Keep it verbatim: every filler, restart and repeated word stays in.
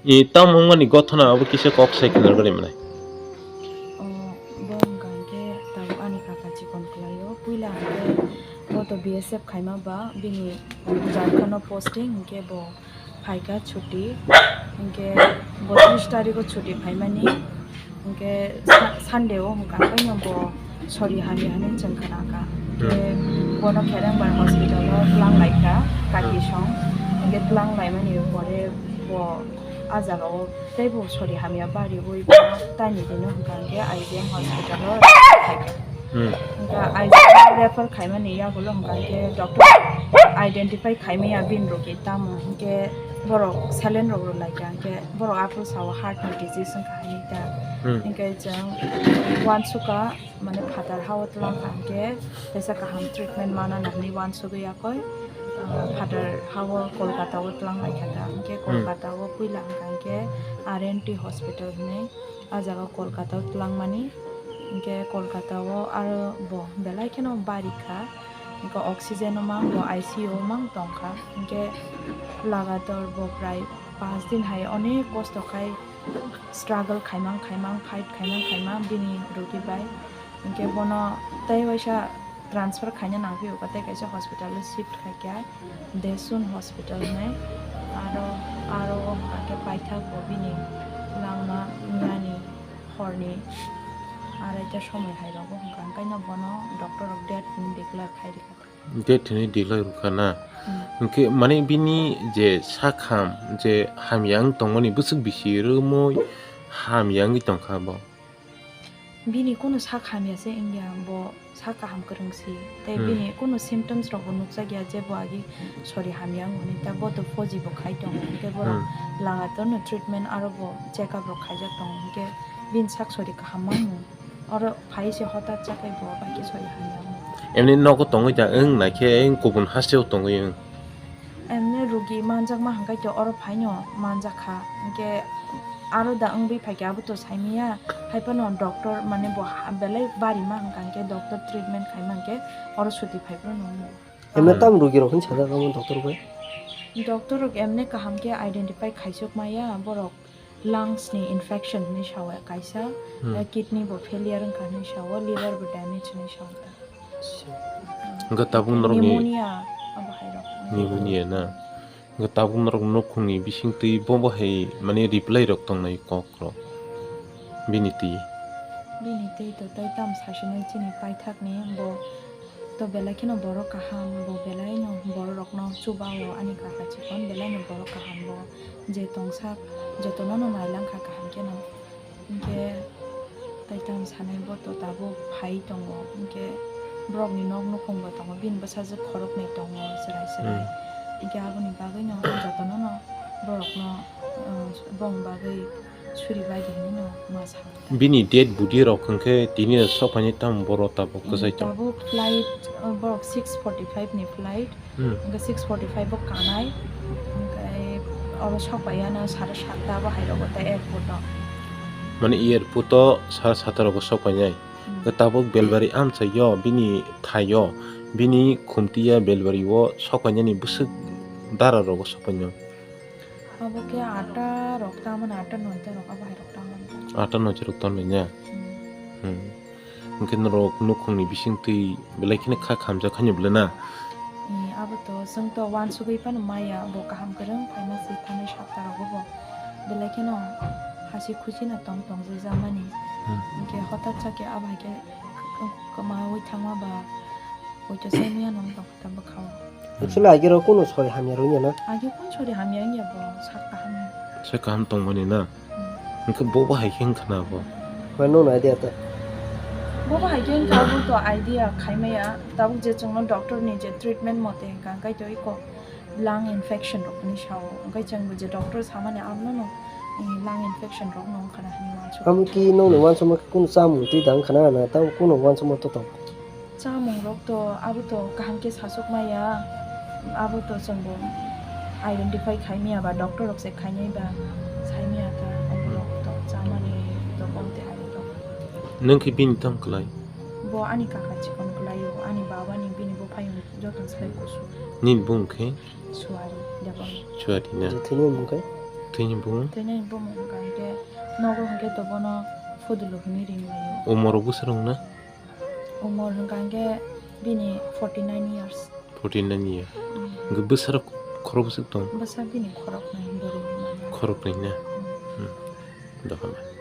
I tam wngmani gothona abo kisa kok sai khna rwgwi mwnai. O, bo wngkha hwnkhe tabuk ani kaka chikon kwlaio. Puila hwnkhe bo to B S F khaima ba, bini Jharkhand o posting, hwnkhe bo phaikha chuti, hwnkhe bo tris tarikh o chuti phaimani. Hwnkhe sa-, Sunday o hwnkha, hwnkhe bo sori hamya hinwi chwng khna kha. Hwnkhe Hmm. bono Kherengbar hospital o twlang lai kha, kaki Hmm. song. Hwnkhe twlang laimani pore bo a jaga o teibo sori hamya bariwi bo taini dino hwnkha hwnkhe I G M hospital o refer khai kha. Hmm. Hwnkha I G M o refer khaimani yagulo hwnkha hwnkhe doctor identify khaimaya bini rogi tamo hwnkhe borok saline rok rw lai kha hwnkhe borok aphuru sao heart ni disease wngkha hinwi ta. Hmm. Hwnkhe chwng uansukha, mane phatar ha o twlang kha hwnkhe teisa kaham treatment mana nang hinwi uansugwi yakwi, ah, phatar ha o Kolkata o twlang lai kha ta. Hwnkhe Hmm. Kolkata o puila hwnkha hwnkhe R N T hospital hinwi, ah jaga Kolkata o twlangmani. Hwnkhe Kolkata o aro bo belai kheno bari kha. Hwnkhe oxygen o mang bo I C U o mang tongkha. Hwnkhe lagator bo prai panch din hai onek kosto khai struggle khaimang khaimang, fight khaimang khaimang bini rogi bai. Hwnkhe bono tei waisa transfer khaina nangphio, tei kaisa hospital o shift khaikha, Desun hospital hinwi. Aro, aro o hwnkha khe paithak bo bini langma miyani horni araita somoi hai rogo hwnkha, hwnkhe no bono doctor rok dead hinwi declare khai rikha. Dead hinwi declare rwkha na? Hmm. Hwnkhe mane bini je sakham je hamya wng tongmani bwswk bisi rwmwi hamya wngwi tongkha bo? Bini kunu sak hamya se wngya, bo sak kaham kwrwng si. Tei Hmm. bini kunu symptoms rok bo nukjak ya je bo agi sori hamya wng hwnwi, ta bo to phoji bo khai tongo, hwnkhe borok Hmm. lagator no treatment aro bo check up rok khaijak tongo, hwnkhe bini sak sori kaham ma wng. Oro phai se hotat chakhai bo bai khe sori hamya wng. Emni nogo tongwi da wng naikhe, wng kubun hasteo tongwi wng. Emni rugi manjakma hwnkhe to oro phaino manjakha, hwnkhe aro da wngwi phaikhe abo to saimanya, haiphano doctor mane bo ha-, belai barima hwnkha hwnkhe doctor treatment khaima hwnkhe oro suti phaiphano wngo. Emne Hmm. tam rugi rok hin sajak amo doctor bai? Doctor rok emne kaham khe identify khaisuk maya, borok lungs ni infection hinwi sao kaisa, Hmm. eh, kidney bo failure wngkha hinwi sao, liver bo damage hinwi sao ta. Hwnkhe tabuk norokni Pneumonia abo hai rok. Pneumonia na? Hwnkhe tabuk norok nukhungni bisingtwi bo bo hai mane reply rok tongnai kok rok bini twi. Bini twi to tei tamo sasini chini paithakni bo to belai kheno borok kaham, bo belai no borok rokno chubao ani kaka chikon belai no borok kaham bo je tongsak jotono no nailang kha kaham kheno. Hinkhe tei tamo sanai bo to tabuk phai tongo, hinkhe borokni nok nukhung bo tongo, bini bwsajwk khoroknwi tongo chwrai chwrai. Hmm. Hinkhe aboni bagwino jotono no borokno, uh, bongni bagwi suri bai di hinwi no ma sa. Bini dead body rok hinkhe tini rok sok phaini tamo boro tabuk kwchai tongo. Tabuk flight, uh, borok six forty five ni flight. Hmm. Hwnkhe six forty five o kanai, hwnkhe oro sokpaiya no sare satta bo hai rogo tei airport o. Mane airport o sare satta rogo sokpainai. Hmm. Hwnkhe tabuk belbari amchaio bini thaio, bini khumtiya belbari o sokpainani bwswk dara rogo sokpainai. Abo khe atta rok tangmani, atta noita rok abo hai rok tangmani. Atta noita rok tangmani ya? Hmm. Hmm. Hwnkhe norok nukhungni bisingtwi belai kheno kha khamjak haino belai na? Ee, abo to, chwng to uansugwi phano maya, bo kaham kwrwng phaima se thanai sapta rogo bo. Belai kheno hasi khusi no tong tong jwi jamani. Hmm. Hwnkhe hotat sa khe abo hai khe kwmaui thangma ba, poito sai maya nang tong. Tabuk khao. Actually, agero kunu sori hamya rwngya na? Age kun sori hamya wngya bo, sak kaham. Sak kaham tongmani na? Hmm. Hwnkhe bo bo hai khe wngkha na bo? Bai nono idea ta. Bo bo hai khe wngkha, bo to idea khaimaya. Tabuk je chwngno doctor ni je treatment mote hwnkha, hwnkhe to iko lung infection rok hinwi sao. Hwnkhe chwng bo je doctor samani abono no, eh, lung infection rok no wngkha na hinwi uansukha. Amo ki nokni uansukma khe kunu chamung twi da wngkha na, na tamo kunu uansukma to tong? Chamung rok to abo to kaham khe sasuk maya, abo to chwng bo identify khai maya ba, doctor rok se khainai ba, sai maya ta, oborok to chamani to bonte hai to. Nwng khe bini tamo kwlai? Bo ani kaka chikon kwlai o, ani baba ni bini buphayung joto slai kusu. Nini bung khe? Suari, Debon. Suari na? Jethini bung khe? Thwini bumung? Thwinani bumung hwnkha hwnkhe nogo hwnkhe to bono Fuduluk hinwi ringlaio. Umor bwswk wngna? Umor hwnkha hwnkhe bini forty nine years. Forty nine year. Mm. Hwnkhe bwsarok khorok bwswk tong? Bwsa bini khoroknwi bwrwi mano. Khoroknwi na? Mm. Hmm. Dohor.